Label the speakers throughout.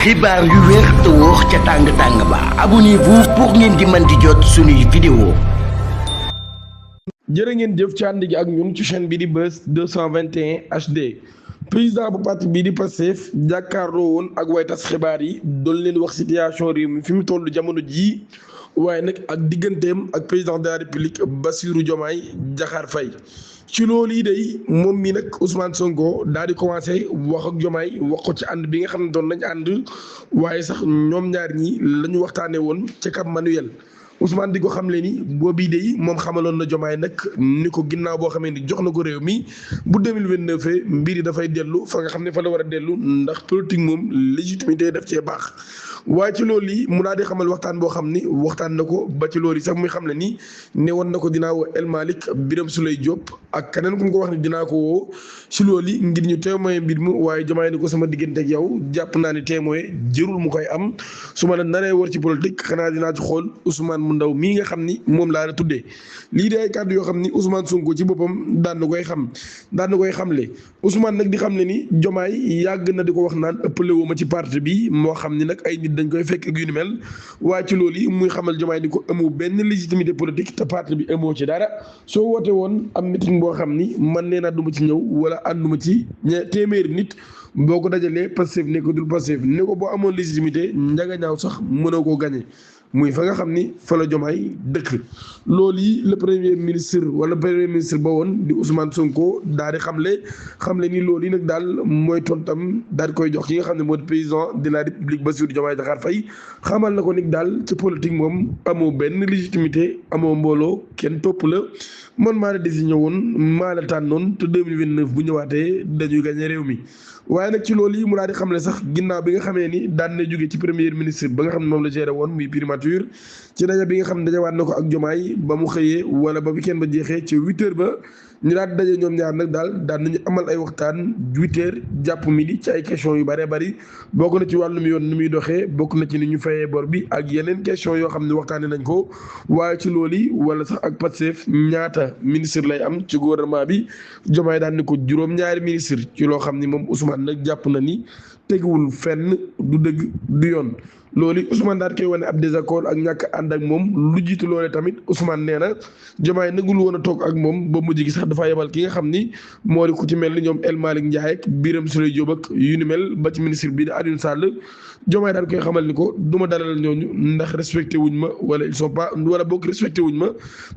Speaker 1: xibaar yu wér te wóor ca tàng ba abonnez-vous pour ngeen di mën di jot suñuy vidéo.
Speaker 2: jërë ngeen jëf ci ànd gi ak ñun ci chaîne bi di Buzz 221 HD président bu parti bii di Pastef jàkkaarloo woon ak way tas xibaar yi doon leen wax situation réew mi fi mu toll jamono jii waaye nag ak digganteem ak président de la république Bassirou Diomaye Diakhar Faye ci loolu yi day moom mi nag Ousmane Sonko daal di commencé wax ak Diomaye wax ko ci ànd bi nga xam ne doon nañ ànd waaye sax ñoom ñaar ñi la ñu waxtaanee woon ca Cap Manuel. Ousmane di ko xamle ni boobii de moom xamaloon na Diomaye nag ni ko ginnaaw boo xamee ni jox na ko réew mi bu 2029 mbir yi dafay dellu fa nga xam ne fa la war a dellu ndax politique moom légitimité daf cee baax. waaye ci loolu yi mu daal di xamal waxtaan boo xam ni waxtaan na ko ba ci loolu yi sax muy xam ne ni ne woon na ko dinaa woo El Malick Birame Souleye Diop ak keneen ku mu ko wax ni dinaa ko woo ci loolu yi ngir ñu témoin mbir mu waaye Diomaye ni ko sama diggante ak yow jàpp naa ni témoin jërul mu koy am su ma la naree war ci politique xanaa dinaa ci xool Ousmane mu ndaw mii nga xam ni moom laa la tuddee lii de ay kàddu yoo xam ni Ousmane Sonko ci boppam daan na koy xamle Ousmane nag di xam ne ni Diomaye yàgg na di ko wax naan ëppale wu ma ci parti bi moo xam ni nag ay nit dañ koy fekk ak yu ni mel waaye ci loolu yi muy xamal Diomaye ni ko amoo benn légitimité politique te parti bi amoo ci dara soo woote woon am meeting boo xam ni man nee naa du ma ci ñëw wala ànduma ci téeméeri nit boo ko dajalee Pastef ne ko dul Pastef ne ko boo amoon légitimité njaga ñaaw sax mënoo koo gañe muy fa nga xam ni fa la Diomaye dëkk loolu yi le premier ministre ba woon di Ousmane Sonko daal di xamle ni loolu yi nag daal mooy tontam daal di koy jox ki nga xam ne moo di président de la république Bassirou Diomaye Diakhar Faye xamal na ko ni daal ci politique moom amoo benn légitimité amoo mbooloo kenn topp la man maa la désigné woon maa la tànnoon te 2029 bu ñëwaatee dañuy gagné réew mi. waaye nag ci loolu yi mu daal di xamle sax ginnaaw bi nga xamee ni daan na jóge ci premier ministre ba nga xam ne moom la géré woon muy primature ci daje bi nga xam ne dajawaat na ko ak Diomaye ba mu xëyee wala ba weekend ba jeexee ci 8h ba ñu daal di daje ñoom ñaar nag daal daan nañu amal ay waxtaan 8h jàpp midi ci ay questions yu bëree bëri bokk na ci wàllum yoon ni muy doxee bokk na ci ni ñu fayee bor bi ak yeneen question yoo xam ne waxtaanee nañ ko waaye ci loolu yi wala sax ak Pastef ñaata ministre lay am ci gouvernement bi Diomaye daan ni ko juróom-ñaari ministre ci loo xam ni moom Ousmane nag jàpp na ni teguwul fenn du dëgg du yoon loolu Ousmane daal koy wane ab désaccord ak ñàkk ànd ak moom lu jiitu loole tamit Ousmane nee na Diomaye nagul woon a toog ak moom ba mujj gi sax dafa yebal ki nga xam ni moo di ku ci mel ni ñoom El Malick Ndiaye ak Birame Souleye Diop ak yu ni mel ba ci ministre bi di Alioune Sall Diomaye daal koy xamal ni ko du ma dalal ñooñu ndax respecté wuñ ma wala ils sont pas wala boog respecté wuñ ma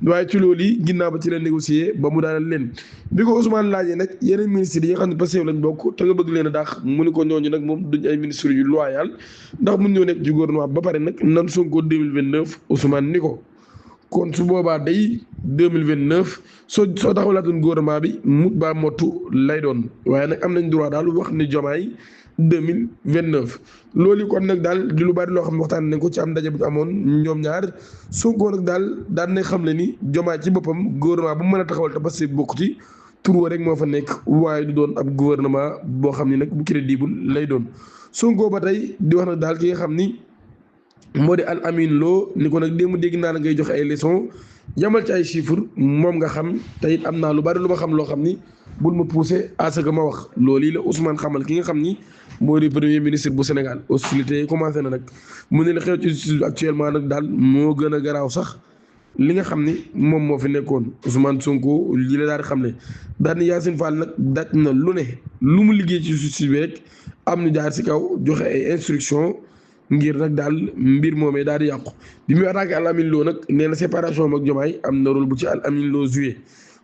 Speaker 2: waaye ci loolu yi ginnaaw ba ci la négocier ba mu dalal leen bi ko Ousmane laajee nag yeneen ministres yi nga xam ne Pastef lañ bokk te nga bëgg leen a daax mu ni ko ñooñu nag moom duñ ay ministres yu loyal ndax mun ñoo nekk ci gouvernement ba pare nag nan Sonko 2029 Ousmane ni ko kon su boobaa day 2029 soo taxawlaatoon gouvernement bi mut baa mottu lay doon waaye nag am nañ droit daal wax ni Diomaye 2029 loolu kon nag daal di lu bari loo xam ne waxtaan nañ ko ci am ndaje bu amoon ñoom ñaar Sonko nag daal daan nañ xam le ni Diomaye ci boppam gouvernement bu mën a taxawal te Pastef bokk ci tur rek moo fa nekk waaye du doon ab gouvernement boo xam ni nag bu crédible lay doon Sonko ba tey di wax nag daal ki nga xam ni moo di Al Amine Lo ni ko nag démb dégg naa la ngay joxe ay leçons yamal ci ay chiffres moom nga xam te it am naa lu bari lu ma xam loo xam ni bul ma poussé à ce que ma wax loolu yi la Ousmane xamal ki nga xam ni moo di premier ministre bu Sénégal hostilité yi commencé na nag mu ne la xew ci justice actuellement nag daal moo gën a garaaw sax li nga xam ni moom moo fi nekkoon Ousmane Sonko li la daal di xamle daal ni Yacine Fall nag daj na lu ne lu mu liggéey ci justice bi rek am ñu jaar si kaw joxe ay instructions ngir nag daal mbir moomee daal di yàqu bi muy attaqué Al Amine Lo nag nee na séparation am ak Diomaye am na rôle bu ci Al Amine Lo joué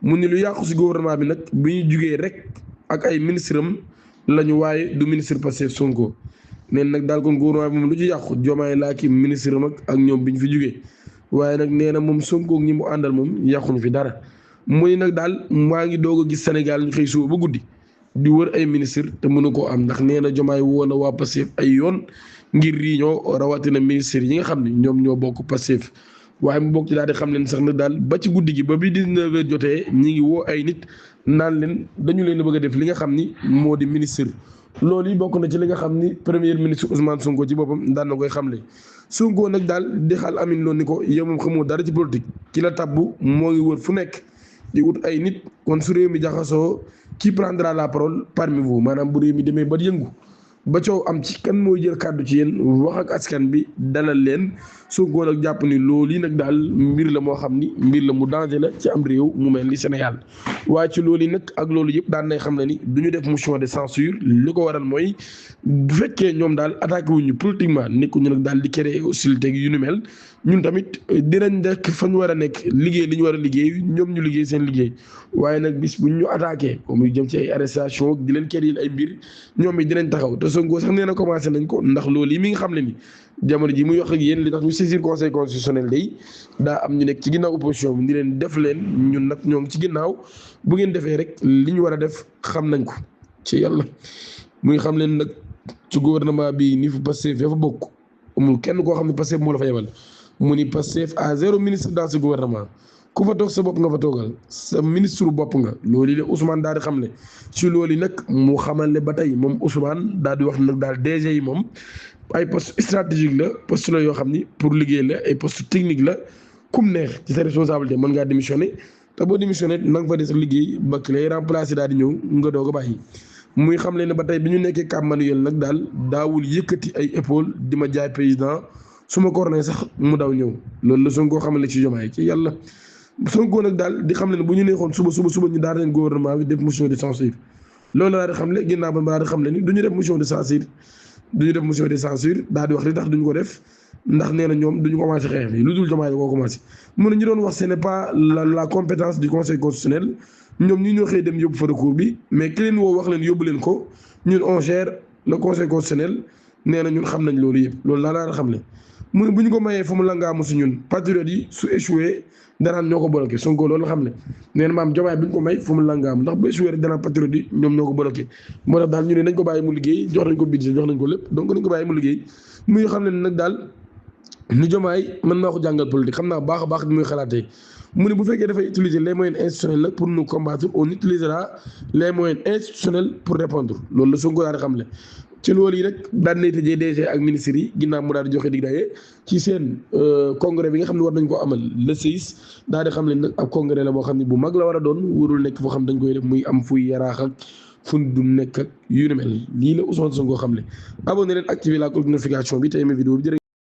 Speaker 2: mu ne lu yàqu si gouvernement bi nag bi ñu jugee rek ak ay ministre am lañu waaye du ministre Pastef Sonko nee nag daal kon gouvernement bi moom lu ci yàqu Diomaye laa kii ministre am ak ñoom bi ñu fi jugee waaye nag nee na moom Sonko ak ñi mu àndal moom yàquñu fi dara mu ne nag daal maa ngi doog a gis Sénégal ñu xëy suba ba guddi di wër ay ministre te mënu koo am ndax nee na Diomaye woo na waa Pastef ay yoon ngir réunion rawatina ministre yi nga xam ne ñoom ñoo bokk Pastef waaye mu bokk ci daal di xam leen sax na daal ba ci guddi gi ba bi 19h jotee ñi ngi woo ay nit naan leen dañu leen a bëgg a def li nga xam ni moo di ministre loolu yi bokk na ci li nga xam ni premier ministre Ousmane Sonko ci boppam daan na koy xamle Sonko nag daal di xal Amine Lo ni ko yow moom xamoo dara ci politique ci la tabbu moo ngi wër fu nekk di ut ay nit kon su réew mi jaxasoo qui prendra la parole parmi vous maanaam bu réew mi demee ba yëngu ba coow am ci kan mooy jël kàddu ci yéen wax ak askan bi dalal leen Sonko nag jàpp ni loolu yi nag daal mbir la moo xam ni mbir la mu danger la ci am réew mu mel ni Sénégal waaye ci loolu yi nag ak loolu yëpp daan nay xam ne ni du ñu def motion de censure li ko waral mooy bu fekkee ñoom daal attaqué wuñu politiquement nekkuñu nag daal di créer hostilité yu ni mel ñun tamit dinañ nekk fa ñu war a nekk liggéey li ñu war a liggéey ñoom ñu liggéey seen liggéey waaye nag bis bu ñu attaqué comme yu jëm ci ay arrestation di leen créer ay mbir ñoom it dinañ taxaw te Sonko sax nee na commencé nañ ko ndax loolu yi mi nga xam ne ni jamono ji muy wax ak yéen li tax ñu saisir conseil constitutionnel day daa am ñu nekk ci ginnaaw opposition bi ni leen def leen ñun nag ñoo ngi ci ginnaaw bu ngeen defee rek li ñu war a def xam nañ ko ci yàlla muy xam leen nag ci gouvernement bi ni fu Pastef fa bokk amul kenn koo xam ne Pastef moo la fa yebal mu ni Pastef à 0 ministre dans ce gouvernement ku fa toog sa bopp nga fa toogal sa ministre bopp nga loolu de Ousmane daal di xam ne ci loolu nag mu xamal ne ba tey moom Ousmane daal di wax nag daal DG yi moom ay poste stratégique la poste la yoo xam ni pour liggéey la ay poste technique la kum neex ci sa responsabilité mën ngaa démissionné te boo démissionné na nga fa des liggéey ba ki lay remplacé daal di ñëw nga doog a bàyyi muy xam ne ba tey bi ñu nekkee Cap Manuel nag daal daawul yëkkati ay épaule di ma jaay président su ma kornee sax mu daw ñëw loolu la Sonko xamale ci Diomaye ci yàlla Sonko nag daal di xam ne bu ñu neexoon suba ñu daal leen gouvernement bi def motion de censure loolu daal di xam ne ginnaaw ba daal di xam ne ni du ñu def motion de censure daal di wax li tax duñu ko def ndax nee na ñoom duñu commencé xeex bi lu dul Diomaye da koo commencé mun na ñu doon wax ce n'est pas la compétence du conseil constitutionnel ñoom ñu ñoo xëy dem yóbbu fa recours bi mais ki leen woo wax leen yóbbu leen ko ñun on gère le conseil constitutionnel nee na ñun xam nañ loolu yëpp loolu laa xam ne mu ne bu ñu ko mayee fu mu langaamu si ñun patriotes yi su échoué danaan ñoo ko bloqué Sonko loolu xam ne nee na maam Diomaye bi ñu ko may fu mu langaamu ndax bu échoué rek danaan patriotes yi ñoom ñoo ko bloqué moo tax daal ñu ne nañ ko bàyyi mu liggéey jox nañ ko budget jox nañ ko lépp donc nañ ko bàyyi mu liggéey muy xam ne nag daal ni Diomaye mën naa ko jàngal politique xam naa baax a baax bi muy xalaatee mu ne bu fekkee dafay utiliser les moyens institutionnels la pour nous combattre on utilisera les moyens institutionnels pour répondre loolu la Sonko daal di xam le ci loolu yi rek daan nay tëjee DG ak ministres yi ginnaaw mu daal di joxe dig daye ci seen congrès bi nga xam ne war nañ ko amal le 6 daal di xam ne nag ab congrès la boo xam ne bu mag la war a doon warul nekk foo xam dañ koy def muy am fuy yaraax ak fu du nekk ak yu ni mel lii la Ousmane Sonko xam le abonné leen activer la notification bi te aimé vidéo bi